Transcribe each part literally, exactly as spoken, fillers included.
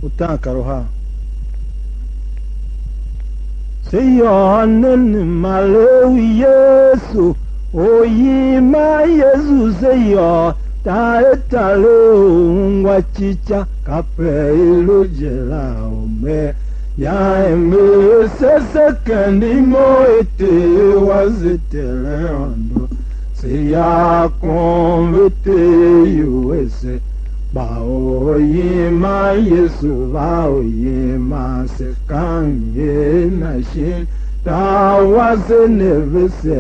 Utaankaruhar. Se yôô nen malev u Yesu, u yiman Yesu se yôô, taatale u ungwa cica, kape i lu je la u mer, ya ember se se kende imo i Ter wase Ter Aôndo, se ya kon ve Ter iwuese. Kpa u yiman Yesu va u yiman se kange na shin tar wase ne ve se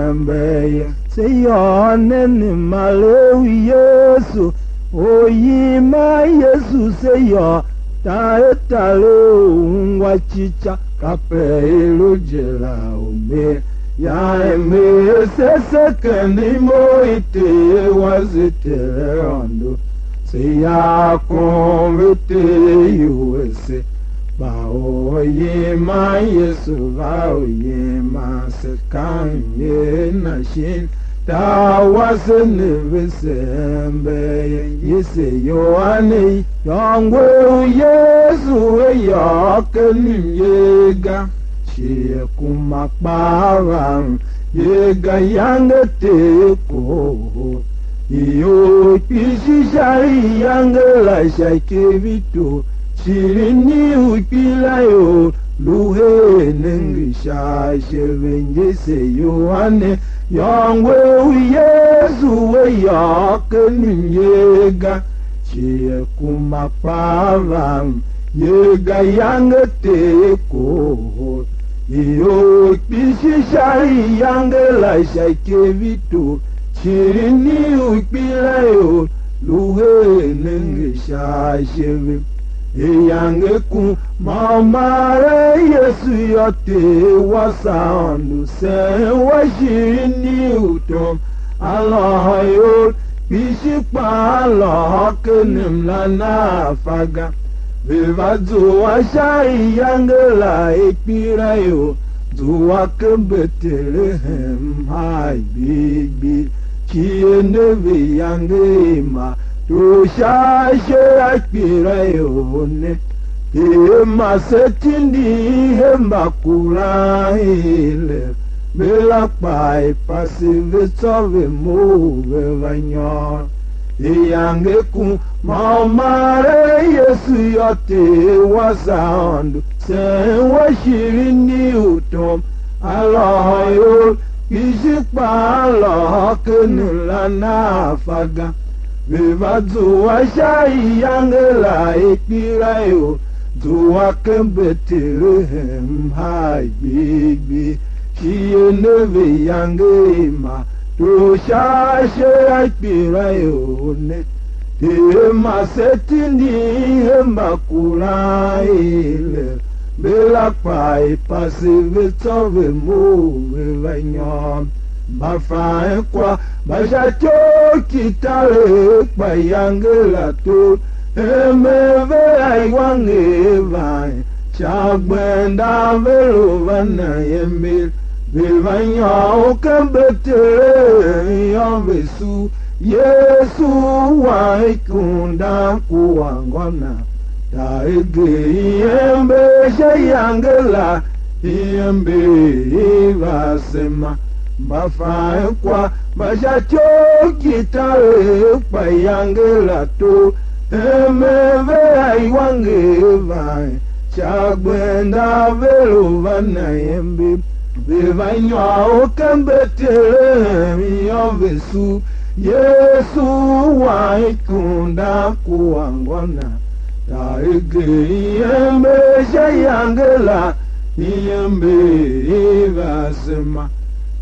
ember ye. Se yôô nen malev u Yesu, u yiman Yesu se yôô, taatale u ungwa cica, kape i lu je la u mer, ya ember se se kende imo i Ter wase Ter Aôndo, se ya kon ve Ter iwuese. Kpa u yiman Yesu va u yiman se kange na shin tar wase ne ve se ember ye. Ngi se Yohane, yô, ngu u Yesu ve yôô ken myer ga, shi a kuma kpaa va myer ga, yange Ter kohol ior kpishi sha iyange la sha ikyev i Tor, shirini u ikpelaior lu her nenge sha ashe ve. Ngi se Yohane, yô, ngu u Yesu ve yôô ken myer ga, shi a kuma kpaa va myer ga, yange Ter kohol ior kpishi sha iyange la sha ikyev i Tor, shirini u ikpelaior lu her nenge sha ashe ve. Iyange kuma u mar a Yesu yô, Ter wase Aôndo sen wa shirini u tom, a lôhô ior kpishi kpaa a lôhô ken mla na a fa ga. Ve va zua sha iyange la ikpelaior, zua ken Betelehem haa gbiigbii, cie ne ve iyange i ma tor sha ashe a ikpelaior ne. Ter, ma se tindi hen mbakuran i lev ve la kpaa, i pase ve tsô ve mough ve va nyôr. Iyange kuma u mar a Yesu yô, Ter wase Aôndo sen wa shirini u tom, a lôhô ior kpishi kpaa a lôhô ken mla na a fa ga. Ve va zua sha iyange la ikpelaior, zua ken Betelehem haa gbiigbii, cie ne ve iyange i ma tor sha ashe a ikpelaior ne. Ter, ma se tindi hen mbakuran i lev ve la kpaa, i pase ve tsô ve mough ve va nyôr. Mbafankwagh mba sha ityough ki taregh kpa iyange la tor, hemen ve a iwanger van sha gbenda ve lu va na iember. Ve va nyôr ken Betelehem yô, ve sugh Yesu wan ikundan kua ngô na. Taregh i ember sha iyange la, i ember i va asema. Mbafankwagh mba sha ityough ki taregh kpa iyange la tor, hemen ve a iwanger van sha gbenda ve lu va na iember. Ve va nyôr ken Betelehem yô, ve sugh Yesu wan ikundan kua ngô na. Taregh i ember sha iyange la, i ember i va asema.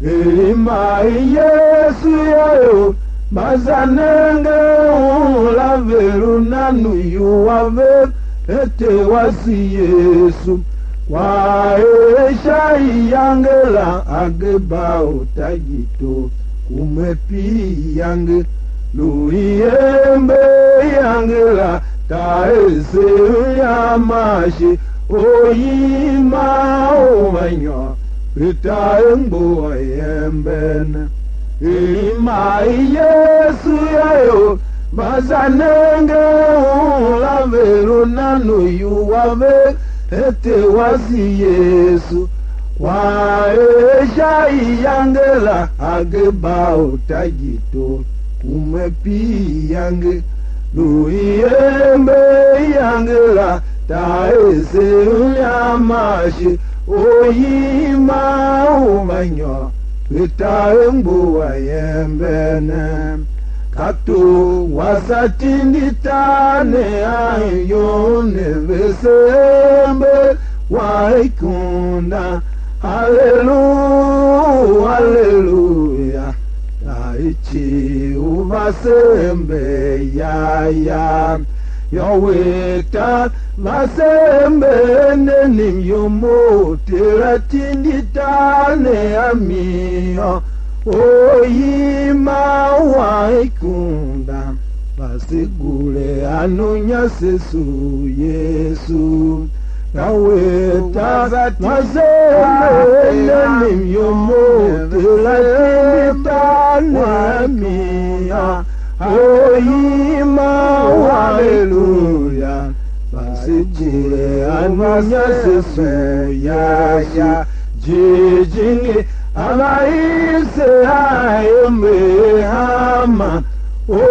Er i mar Yesu yô, ior mba za nengen un la, ve lu nan uiwua vev, er Ter wase Yesu. Kwagh er sha iyange la, ageba u tagito, kume pi iyange, lu i ember iyange la, ta er se u ya ma shi, u yiman u va nyôr, pe ta er mgbo a ember na. Er i mar Yesu yô, ior Mba za nenge un la, ve lu nan u iwua ve, hen Ter wase Yesu. Kwagh er sha iyange la, a ge ba u ta gito, kume pi iyange, lu i ember iyange la, ta er se u mliam ashe, u yima u va nyôr, ve ta er mgbo a iember ne. Ka tor wase a tindi tar ne a ior ne, ve se ember wa ikunda. Haleluya, haleluya. Tar i cii u va se ember ya ya. Yô, we tar va se ember ne, ni myom u Ter a tindi tar ne a mi yô, u yima wa ikunda, va se gure a nunya se sugh Yesu. Ka we tar va se ember ne, ni myom u Ter a tindi tar ne a mi yô, u yima wa, haleluya, va se gure a nunya se sugh Yesu. Jijingi a va ise a ember hanma, u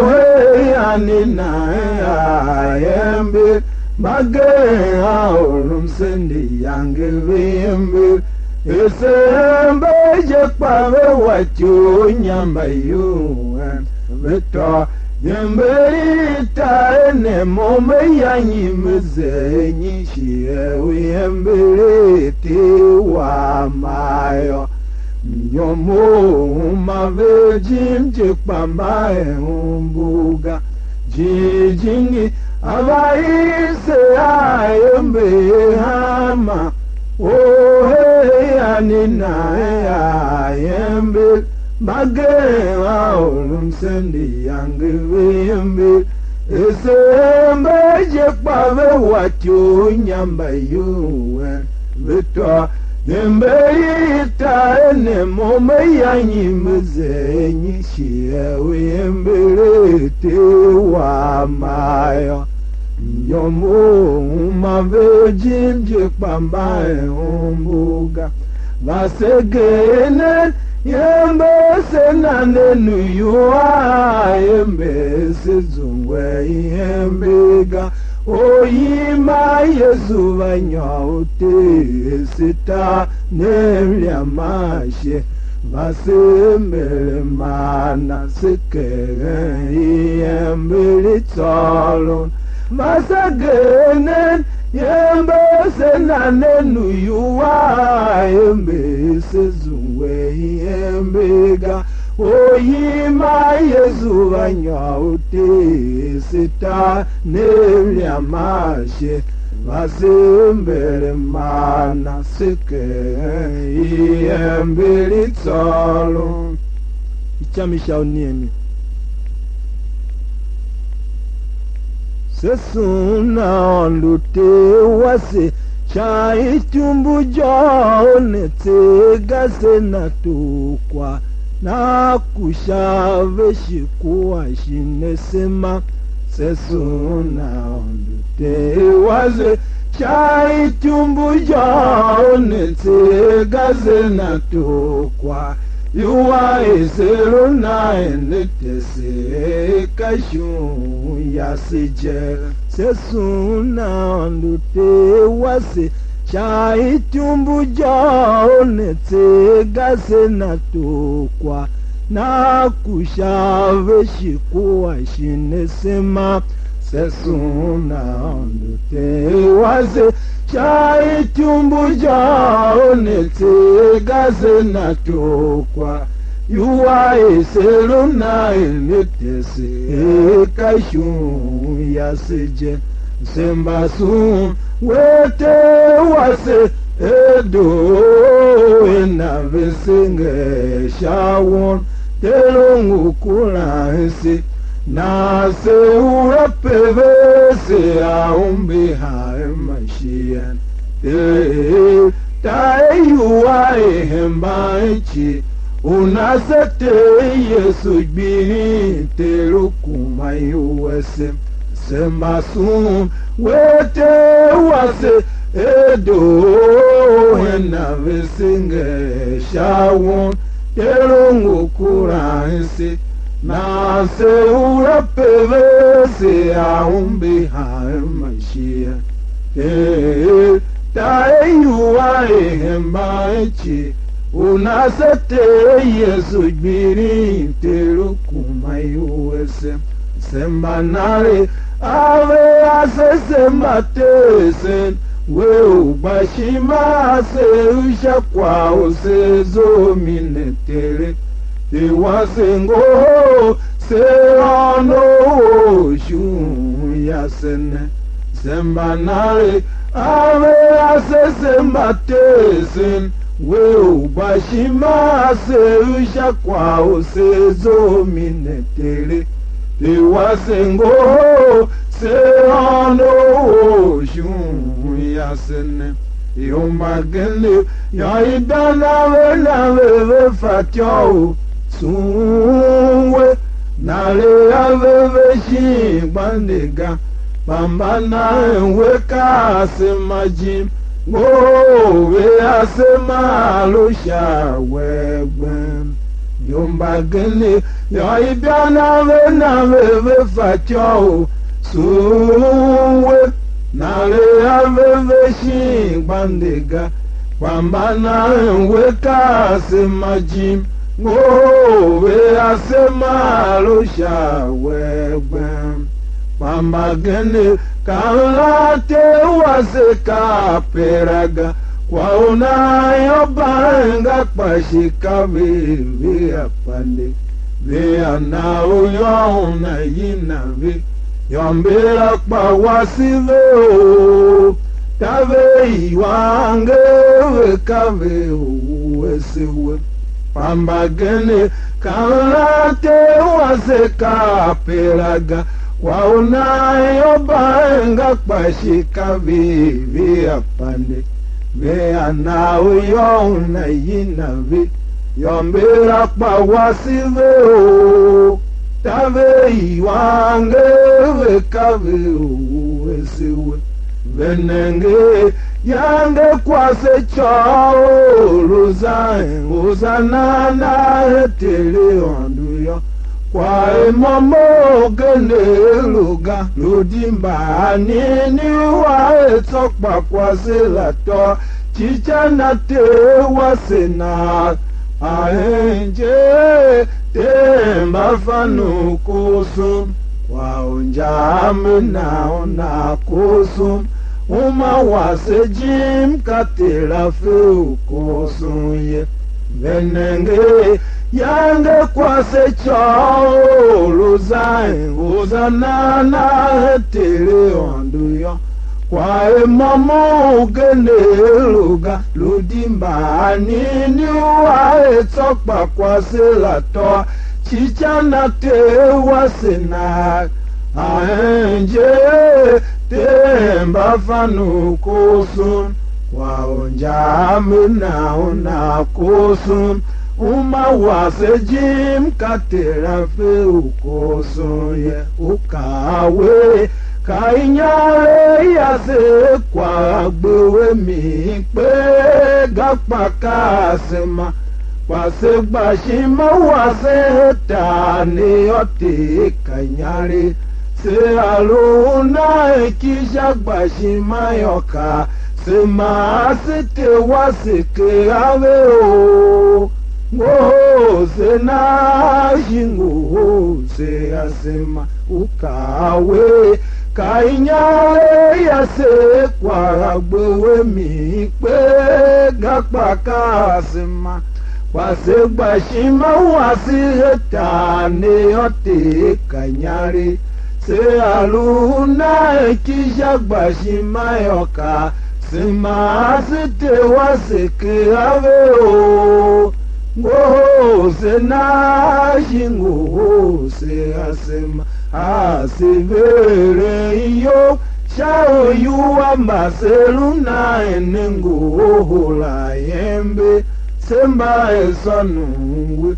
her yani nan a ember, mbagenev a or msen de yange ve ember, er se ember je, kpa ve wa ityou inya mbayuwen, ve tôô iember i tar ne, mo me ya nyi me ze nyi shi er u iember i Ter wam yô. Myom u uma ve jim je, kpa mba er umbur ga. Jijingi a va ise a ember hanma, u her yani nan a ember, mbagenev a or msen de yange ve ember, er se ember je, kpa ve wa ityou inya mbayuwen, ve tôô iember i tar ne, mo me ya nyi me ze nyi shi er u iember i Ter wam yô. Myom u uma ve jim je, kpa mba er umbur ga. Va se gee nen iember, se na nen uior a ember, se zungwe iember ga. Or yima Yesu va nyôr u Ter, se ta ne mliam ashe, va se ember man a se keghen iember i tsôron. Va se gee nen iember, se na nen uior a ember, se zungwe iember ga. Or yima Yesu va nyôr u Ter, se ta ne mliam ashe, va se ember man a se keghen iember i tsôron. Ica mi sha u niemi. Se sughun Aôndo Ter wase sha ityumbu jôô ne tseegh ga, se na torkwagh, na ku sha ave shi kua shin asema. Se sughun Aôndo Ter wase sha ityumbu jôô ne tseegh ga, se na torkwagh. Iwua i se lu nahan ne tese ka shon yase je. Se sughun Aôndo Ter wase sha ityumbu jôô ne tseegh ga, se na torkwagh, na ku sha ave shi kua shin asema. Se sughun Aôndo Ter wase sha ityumbu jôô ne tseegh ga, se na torkwagh. Iwua i se lu nahan ne tese ka shon yase je. Se mba sughun we Ter wase, er doo er nan ve senge sha won, Ter u ngu kuran se. Nahan se ura pe ve se a umbe hanma shighe. Ter, ta iwua i hemban cii, U na se Ter Yesu gbilin, Ter u kuma iwuese. Se mba sughun we, Ter wase, er doo hen a vese nger sha won, Ter u ngu kuran se. Nahan se ura pe ve se a umbe hanma shighe. Ee, ta e iwua i hemban cii, u na se Ter Yesu gbilin, Ter u kuma iwuese. Se mba nare a ve ase, se mba tesen, we u gba ishima ase u sha kwagh u se zough mi ne, Tere. Ter wase ngohol se ôndo u shughun yase ne. Se mba nare a ve ase, se mba tesen, we u gba ishima ase u sha kwagh u se zough mi ne, Tere. Ter wase ngohol se ôndo u shughun yase ne. Ior mbagenev yô, i dan a ve na ve ve fatyô u sughun we, nare a ve ve shin gbande ga, kpa mba nahen we ka asema jim, ngohol ve asema a lu sha wee gbem. Ior mbagenev yô, i dan a ve na ve ve fatyô u sughun we, nare a ve ve shin gbande ga, kpa mba nahen we ka asema jim, ngohol ve asema a lu sha wee gbem. Kpa mbagenev kav lan Ter wase ka apera ga, kwagh u nan yô, baren ga, kpa shi ka ve ve a pande, ve a na u yô, una yina ve, yô, mbera kpa wase ve o, ta ve iwanger ve ka ve u wuese we. Kpa mbagenev kav lan Ter wase ka apera ga, kwagh u nan yô, baren ga, kpa shi ka ve ve a pande, ve a na u yô, una yina ve, yô, mbera kpa wase ve o, ta ve iwanger ve ka ve u wuese we. Ve nenge, yange kwase côô u lu zan u za nan a Tere Aôndo yô, kwagh er môm ugen lu ga, lu di mbaanini u a er tsô, kpa kwase la tôô, cica na Ter wase na, a hen je, Ter mba fan u kosôm, kwagh u injaa me na una kosôm, uma wase jim ka Ter a fe u kosôm ye. Ve nenge, yange kwase côô u lu zan u za nan a Tere Aôndo yô, kwagh er môm ugen lu ga, lu di mbaanini u a er tsô, kpa kwase la tôô, cica na Ter wase na, a hen je, Ter mba fan u kosôm, kwagh u injaa me na una kosôm, uma wase jim ka Ter a fe u kosôm ye. U kaa a we, ka inyaregh yase kwagh a gbe we mi kpee ga, kpa ka asema, kpa se gba ishima wase hen tar ne yô, Ter ka inyaregh. Se a lu u nan ki sha gba ishima yô, ka se maa se Ter wase kegh a ve o, ngohol se na shi ngohol se asema. U kaa a we, ka inyaregh yase kwagh a gbe we mi kpee ga, kpa ka asema, kpa se gba ishima wase hen tar ne yô, Ter ka inyaregh. Se a lu u nan ki sha gba ishima yô, ka se maa se Ter wase kegh a ve o, ngohol se na shi ngohol se asema. A se ver iyol sha uiwua mba se lu nan ne ngohol a iember, Se mba er sônon we,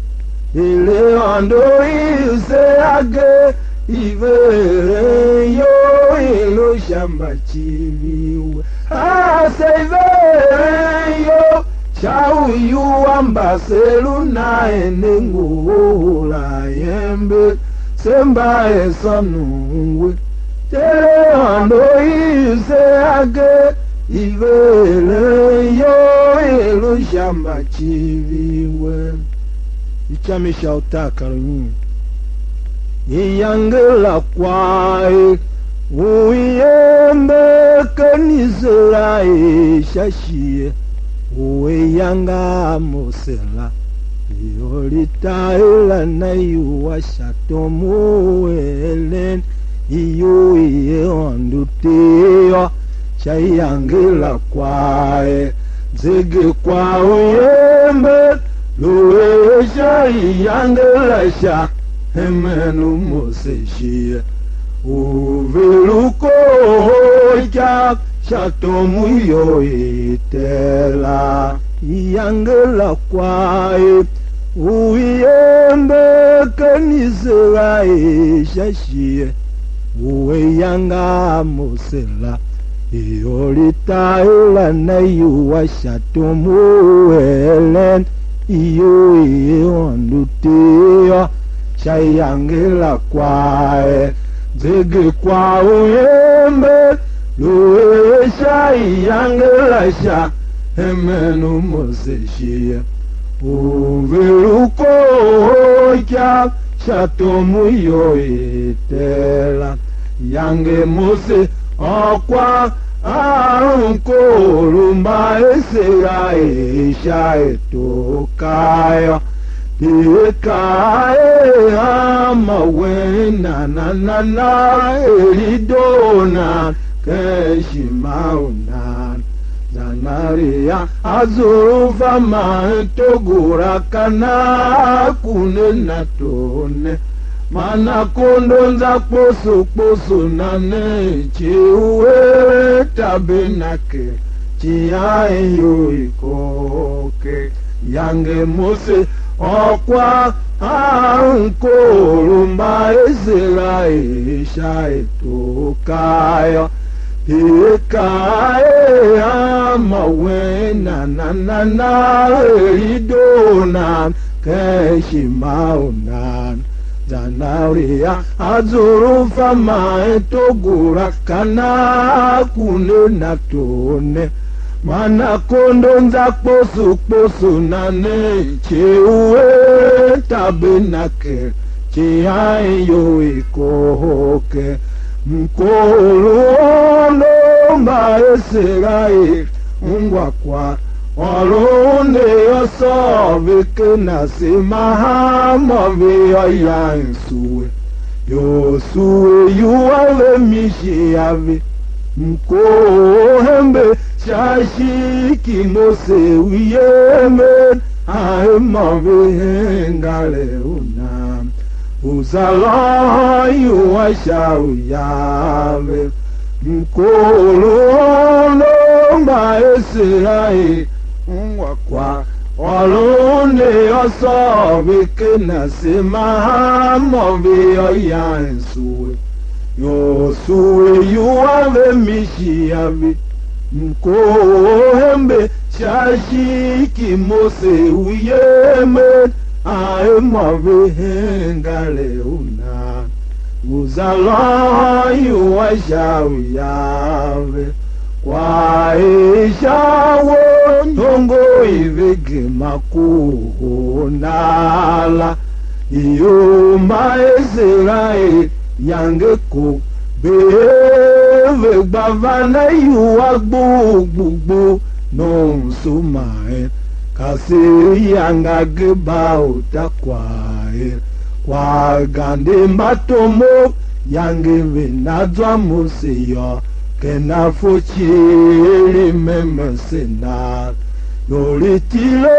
er Aôndo i se agee, i ve eren iyol i lu sha mbacivir we. A se i ve eren iyol sha u iwua mba se lu naen ne ngohol a iember, se mba er sônon we. Tere Aôndo i se agee, i ve eren iyol i lu sha mbacivir we. Ica mi sha utar kar u nyiin. Iyange la kwagh er u i ember ken Iserael sha shighe u ayange a Mose la, ior i taver la na iwua sha tom u eren iyol i Aôndo Ter yô, sha iyange la kwagh er zegekwagh u ember lu er sha iyange la sha hemen u Mose shighe, u ve lu kohol ikav sha tom u iyol i Ter la. Iyange la kwagh er u i ember ken Iserael sha shighe u ayange a Mose la, ior i taver la na iwua sha tom u eren iyol i Aôndo Ter yô, sha iyange la kwagh er zegekwagh u ember lu er sha iyange la sha hemen u Mose shighe, u ve lu kohol ikav sha tom u iyol i Ter la. Iyange Mose ôr kwagh a mkohol u Mbaiserael sha ato akaa yô, Ter kaa er: Hanma wen nana nana er i doo nan ken ishima u nan? Samaria a zough a fa man togora kana a ku ne na tor ne, man akondo nza kposo kposo na nen ci u eren tabernakel, cian ior i kohol ker. Iyange Mose ôr kwagh a mkohol u Mbaiserael sha ato akaa yô, Ter kaa er: Hanma wen nana nana er i doo nan ken ishima u nan? Samaria a zough a fa man togora kana a ku ne na tor ne, man akondo nza kposo kposo na nen ci u eren tabernakel, cian ior i kohol ker. Mkohol u Aôndo Mbaiserael ungwa kwagh ôron ne yô, sôr ve ken asema hanmô ve yô, yan sue. Yosua yua ve, mishi a ve, mkohol hembe sha ishigh ki Mose u yemen, a hemô ve hen ngare u nan, u za lôhô iwua sha uya ve. Mkohol u Aôndo Mbaiserael ungwa kwagh ôron ne yô, sôr ve ken asema hanmô ve yô, yan sue. Yosua yua ve, mishi a ve, mkohol hembe sha ishigh ki Mose u yemen, a hemô ve hen ngare u nan, u za lôhô iwua sha uya ve. Kwagh er sha uwe nongo i ve gema kohol nan la, ior mba Iserael yange ko, bee ve gba van a iwua gbugh gbugh gbugh, nomso ma en. Kasev yanga geba u ta kwagh er, kwagh gande mba tomov yange ve na zwa Mose yô, kena fo cii i memese nan, ior i tile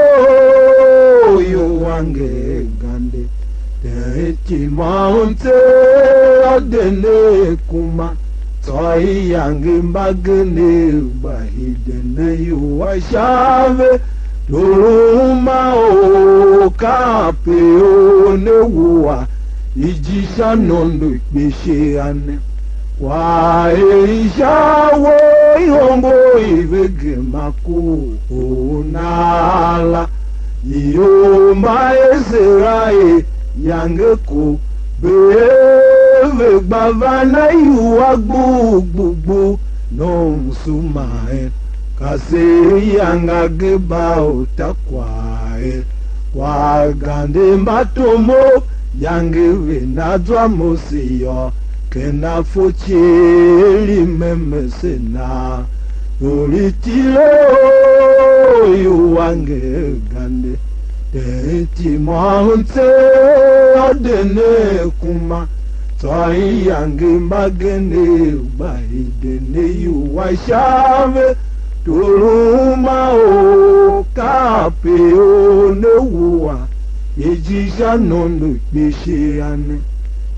u iwua nger gande. Tem iti môm tseegh a de ne kuma, tsô iyange mbagenev gba hide ne iwua sha a ve, Toruma u kape u ne wua iji sha nondo kpishi a ne. Kwagh er sha we ihongo i ve gema ku u nan la, ior mba Iserael yange ko, bee ve gba van a iwua gbugh gbugh gbugh, nomso ma en. Kasev yanga geba u ta kwagh er, kwagh gande mbatomov yange ve na zwa Mose yô, ken a fo cieri memese na, u li tile u iwua nger gande. Tenti môm tseegh a de ne kuma, tsô iyange mbagenev gba i de ne iwua sha ve. Toruma u kape u ne wua iji sha nondo kpishi a ne.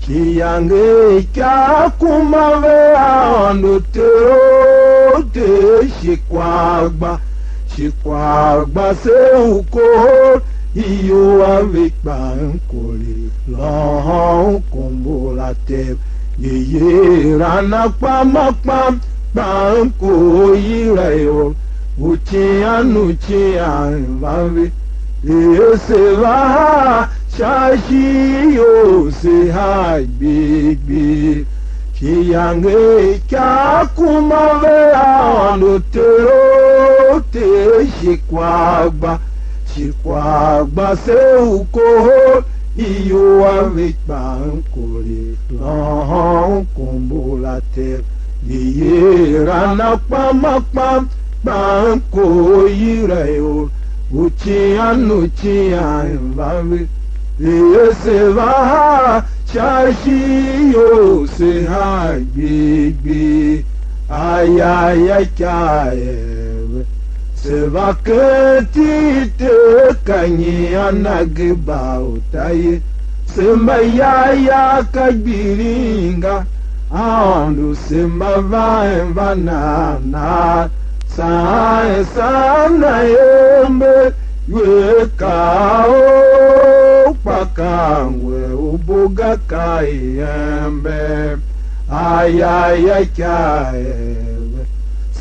Shi iyange ikar kuma ve Aôndo Ter u Ter shi kwagh gba, shi kwagh gba se u kohol, iyol a ve kpa m kori lôhôn kombor la tev, ye ye er a na kpam a kpam, kpa m kohol yila ior, u cian u cian va ve. Er se va haa sha ishigh you, se haa gbigbigb. Shi iyange ikar kuma ve Aôndo Ter u Ter shi kwagh gba, shi kwagh gba se u kohol, iyol a ve kpa m kori lôhôn kombor la tev, ye ye er a na kpam a kpam, kpa m kohol yila ior, u cian u cian va ve. Er se va haa sha ishigh you, se haa gbigbigb. Aya ya ikyav eve, se va ken iti i Ter, ka nyian a geba u ta ye. Se mba ya ya ka gbilin ga, Aôndo se mba van va nan nan, saan saan na embe, iwer ka ou, kpa ka ngwe u buga ka i embe. Aya ya ikyav eve,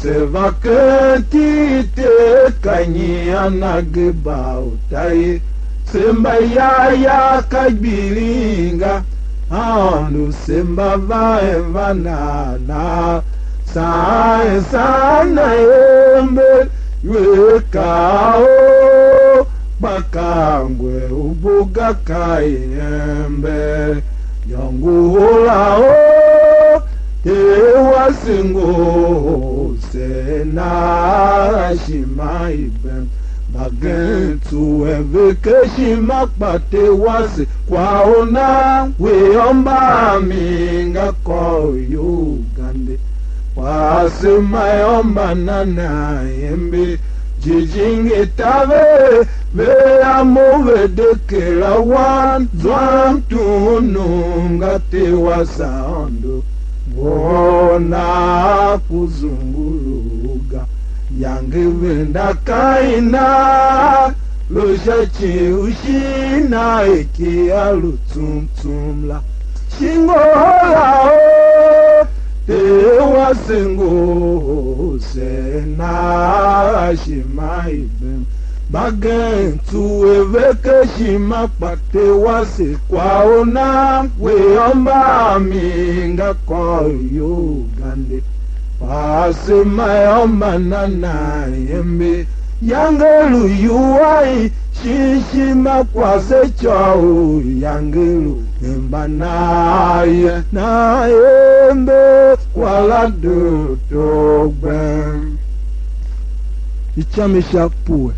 se va ken iti i Ter, ka nyian a geba u ta ye. Se mba ya ya ka gbilin ga, Aôndo se mba van va nan nan, saan saan na embe, iwer ka ou, kpa ka ngwe u buga ka i embe. Yô, ngohol a ou, Ter wase ngohol se na a ishima i bem. Mbagenev tsuwe ve ken ishima, kpa Ter wase kwagh u nan we yô, mba a mi nga kôr you gande. Kpa asema yô, mba nan nan embe, jijingi taver ve a mo, ve de kera wan, zwa mtughunum ga, Ter wase Aôndo, ngohol nan ku zunguluu ga. Iyange venda ka i nan, lu sha ci u shin nan er ki a lu tsum tsum la. Shi ngohol a ou, Ter wase ngohol se na a ishima i bem. Mbagenev tsuwe ve ken ishima, kpa Ter wase kwagh u nan we yô, mba a mi nga kôr you gande. Kpa asema yô, mba nan nan embe, iyange lu iwua i shin ishima, kwase ityô u iyange lu hemba nan ye, nan embe kwagh la doo doo gbem. Icam i sha pue.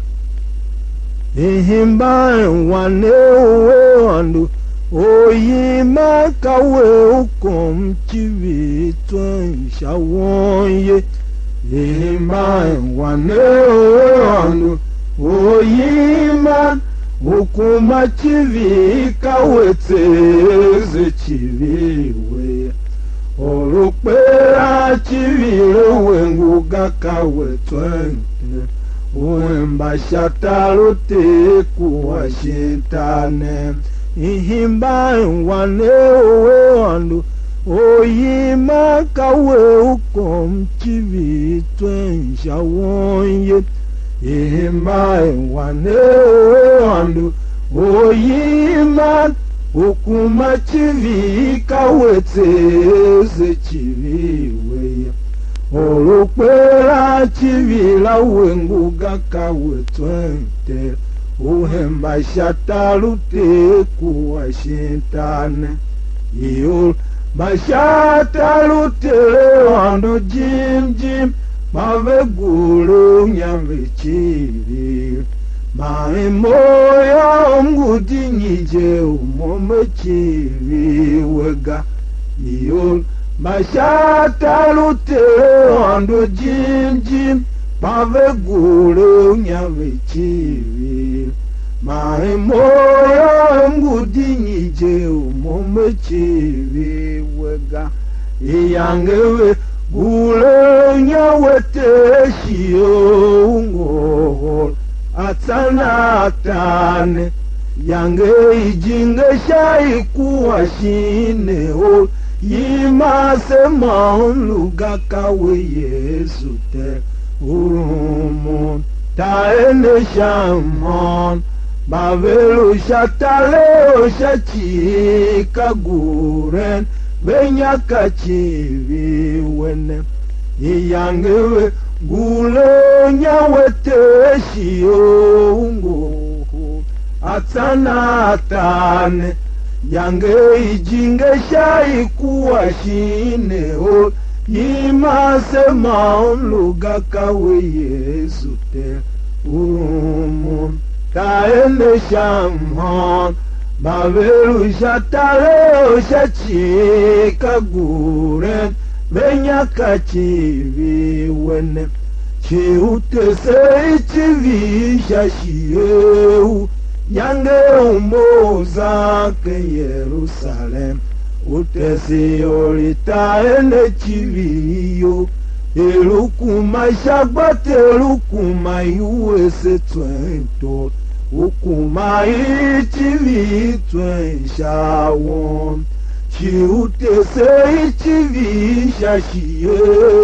Ihemban wan ne u Aôndo, u yiman ka we u kom icivir tswen sha won ye. Ihemban wan ne u Aôndo, u yiman u kuma icivir ka we tseegh, ze civir we ye. Or u kper a icivir a we ngu ga, ka we tswen ne. U hemba sha tar u Ter kua shin tar ne. I hemba wan ne u Aôndo, u yiman ka we u kom civir tswen sha won ye. I hemba wan ne u Aôndo, u yiman u kuma civir ka we tseegh se civir we ye. Or u kperan civir a we ngu ga, ka we tswen Ter, u hemba sha tar u Ter kua shin tar ne. Ior mba sha tar u Ter Aôndo jim jim, ma ve gure u nya ve civir. Man imo yô, m ngu dinyi je u mo me civir we ga. Ior mba sha tar u Ter Aôndo jim jim, kpa ve gure u nya ve civir. Man mo yô, m ngu dinyi je u mo me civir we ga. Iyange ve gure u nya we Ter shighe u ngohol a tsan a tar ne. Yange i jinge sha i kua shin ne or, yima se môm lu ga, ka we Yesu Ter u rumun taen ne sha mhôôn. Mba ve lu sha tareor sha cii ka guren ve nya ka civir we ne. Iyange ve gure u nya we Ter shighe u ngohol a tsan a tar ne. Yange i jinge sha i kua shin ne or, yima se môm lu ga, ka we Yesu Ter u rumun taen ne sha mhôôn. Mba ve lu sha tareor sha cii ka guren ve nya ka civir we ne. Shi u tese icivir sha shighe u yange u mo u zan ken Yerusalem, u tese ior i taen ne civir iyol, er u kuma sha gbater u kuma iwuese tswen tor, u kuma icivir tswen sha won. Shi u tese icivir sha shighe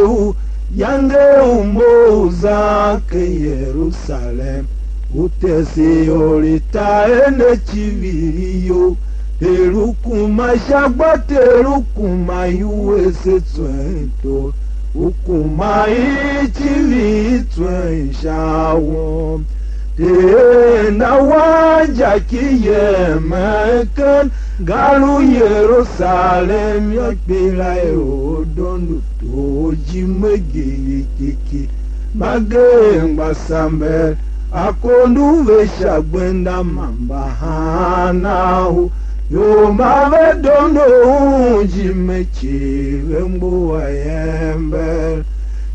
u yange u mo u zan ken Yerusalem, u tese ior i taen ne civir iyol, er u kuma sha gbater u kuma iwuese tswen tor, u kuma icivir tswen sha won. Ter na wan jaki yemen ken gar u Yerusalem yô, kpela ior dondo tor ijime gigigigi. Mbagenev mba samber akondo ve sha gbenda, man mbahenen ahu, ior mba ve dondo un ijime cii ve mbu a ember.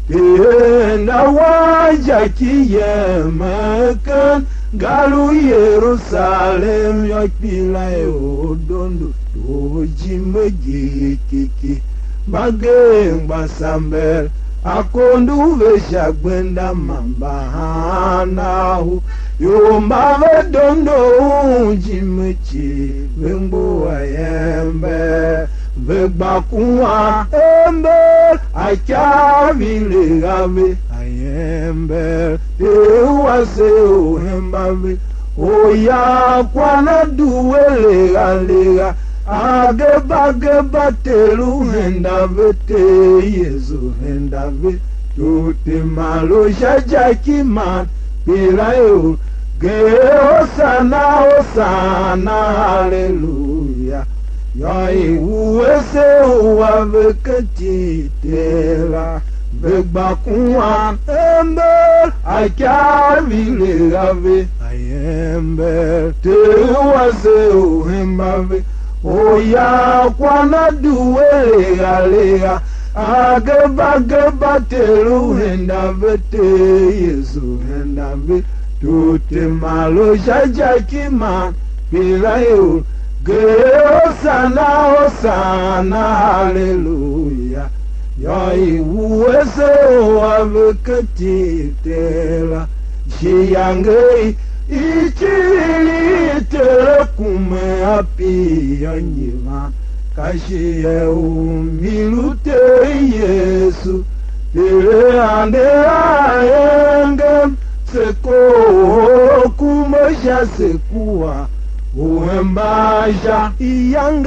Ihen a wan jaki yemen ken gar u Yerusalem yô, kpela ior dondo tor ijime gigigigi. Mbagenev mba samber akondo ve sha gbenda, man mbahenen ahu, ior mba ve dondo un ijime cii ve mbu a ember. Ve gba kuan ember, a ikav i legh a ve a ember. Ter wase u hemba ve, u ya kwagh na due legha legha, a geba geba Ter u henda ve, Ter Yesu henda ve. Tutema lu sha jaki man kpela ior, ger Hosana, Hosana, Haleluya. Yô, i wuese u a ve ken iti i Ter la, ve gba kuan ember, a ikav i legh a ve a ember. Ter wase u hemba ve, u ya kwagh na due legha legha, a geba geba Ter u henda ve, Ter Yesu henda ve. Tutema lu sha jaki man kpela ior, ger Hosana, Hosana, Haleluya. Yô, i wuese u a ve ken iti i Ter la, Shi iyange i, i cii i Ter a kume a pir yô, nyivan ka shighe u mi lu Ter Yesu. Ter ande a engem, se kohol kuma sha, se kua u hemban sha iyange.